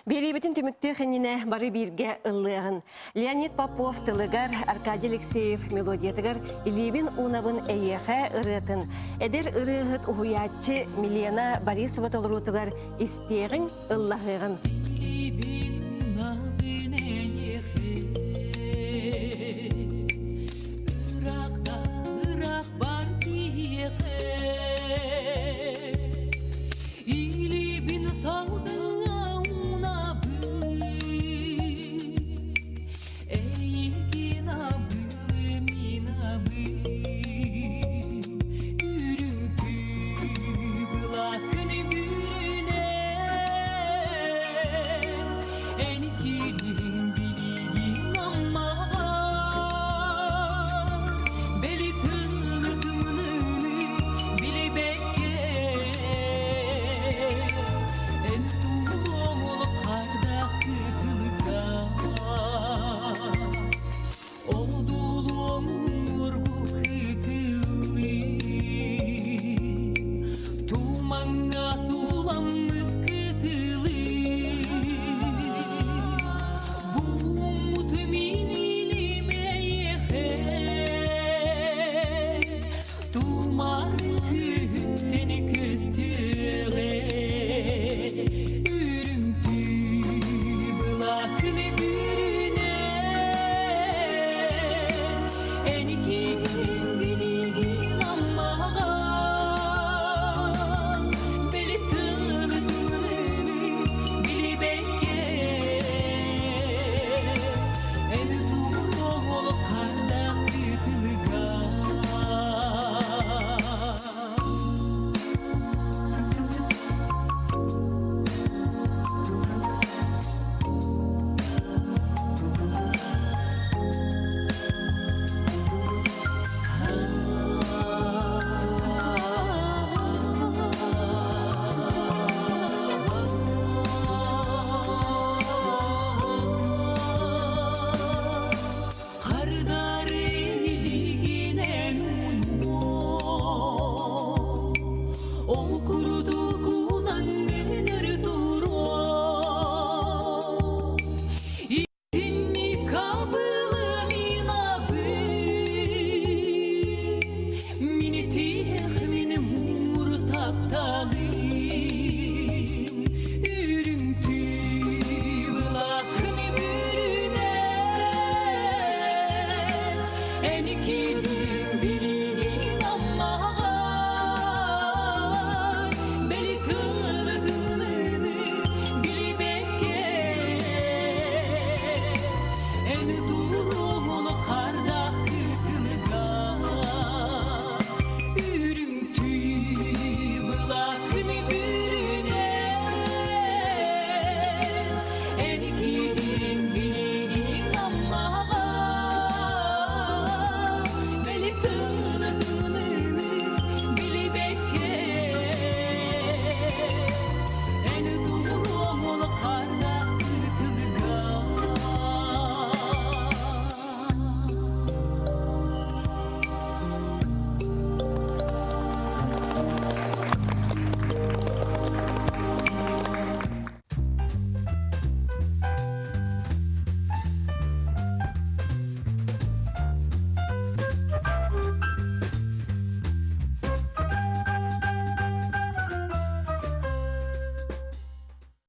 биэриибитин түмүктүөх иннинэ бары бииргэ ыллыаҕын. Леонид Попов тылыгар, Аркадий Алексеев мелодиятыгар «Илиибин уунабын эйиэхэ» ырыатын эдэр ырыаһыт уһуйааччы Милена Борисова толоруутугар истиэҕиҥ, ыллаһыаҕын. Илибин салгыҥҥа уунабын Эйигин абылым мин абым Үрүҥ былакын бүрүнэн. Эникини.